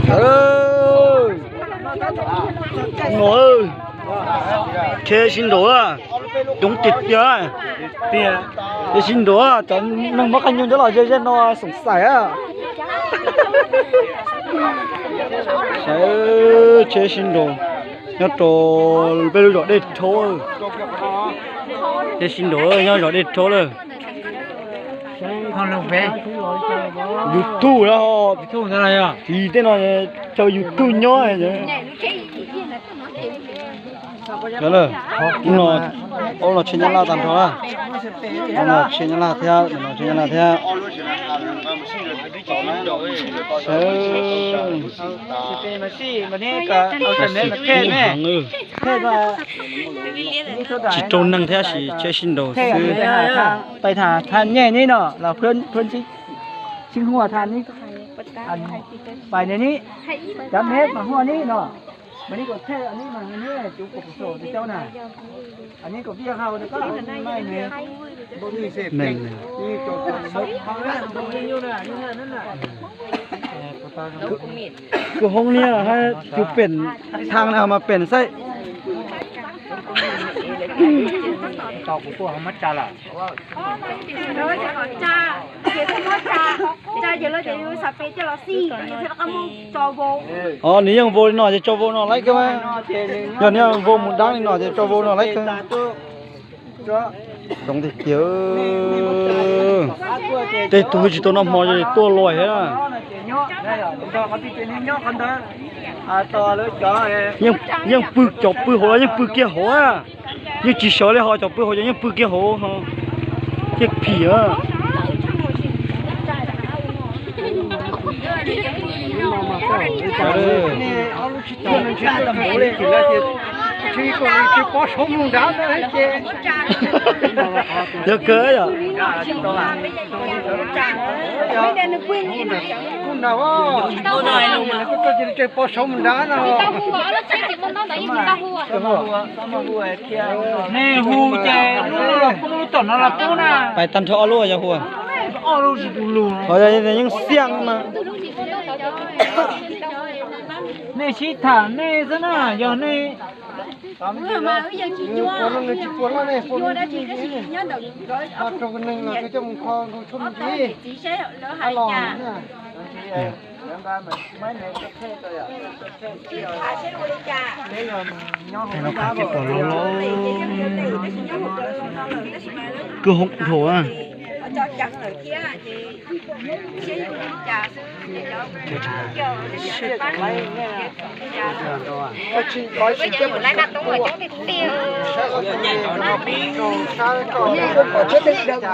No, tsheb sib nraus, coob tiag tiag. Tsheb sib nraus, cov neeg muab qab nyuj nyob los ze ze no xoom xaim a. Saib tsheb sib nraus nyob rau peb lub zos Dej Rhaub. Tsheb sib nraus nyob zos Dej Rhaub lawm. YouTube na ho. Tiv tej no, chaw YouTube nyob. Ob no tsheb Nyab Laj tag nrho na. Ob no tsheb Nyab Laj thiab, no tsheb Nyab Laj thiab. Sawv, tsis rau neeg thiab, sis tsheb sib nraus xwb. Pais tham tham nyej neb no los phuab tsis, tsis huaj tham neb. Pais neb, cov meb mas huaj neb no. Mas neb kom thej neb mas neb cuv kom saum cov na. Neb kom viaj hau neb, kwv hoob niaj hab cug pem thaj na mas pem xaib. Os, nws yeej vau li no ces tso vau no laib kawg mas. Yog nws yeej vau mus dab li no ces tso vau no laib kawg. Zoo tiag tiag. Tej tug tsis tau noj hmo ces tuaj lawm thiab na. Yeej pw, cov pw hauv los yeej pw kiag hauv a. Yeej tsis sawv li ho, cov pw hauv ces yeej pw kiag hauv, thiaj phim a. Yog kawg yom. Nej hu ces lub no los pub, lub tom no los pub na. Pais tag nrho ob lub yog hu. Ob lub tsis tu lus. Ho yog yeej xiaj mas. Nej sib tham nej xwb na, yog nej Kwj hoob dhau a.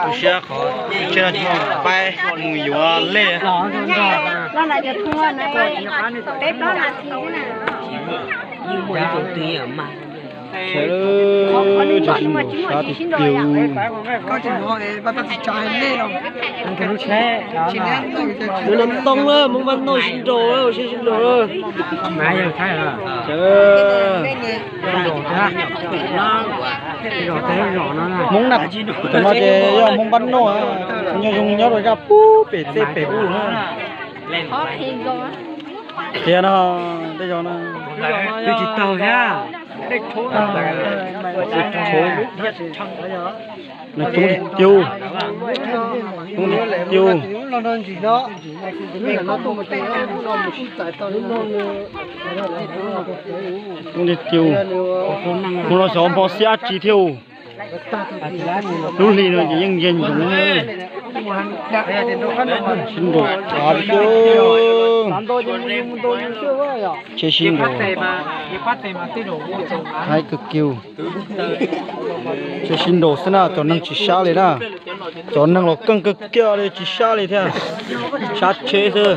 Tus siab qhov tsheb no tsis paib mus yuav lej. Sab tiag tiag. Tus no ntoo, Hmoob Vaj Noj sib nraus, ua siab sib nraus. Hmoob na, cov no ces yog Hmoob Vaj Noj, nyob zoo nyob rau zaj pub pem tej pem ub na. Tiag no, tej zaum no twb tsis tau thiab. Nws coob tiag, coob tiag. Coob tiag tiag. Mus los xyov hmo xiab tsi thiab. Lub hli no ces yeej ntsia ntsoov. Sib nraus, tsheb sib nraus. Haib kawg kiag. Tsheb sib nraus xwb na, cov neeg tsis sab li na. Cov neeg los keej kawg kiag li, tsis sab li thiab. Sab tsheb xwb.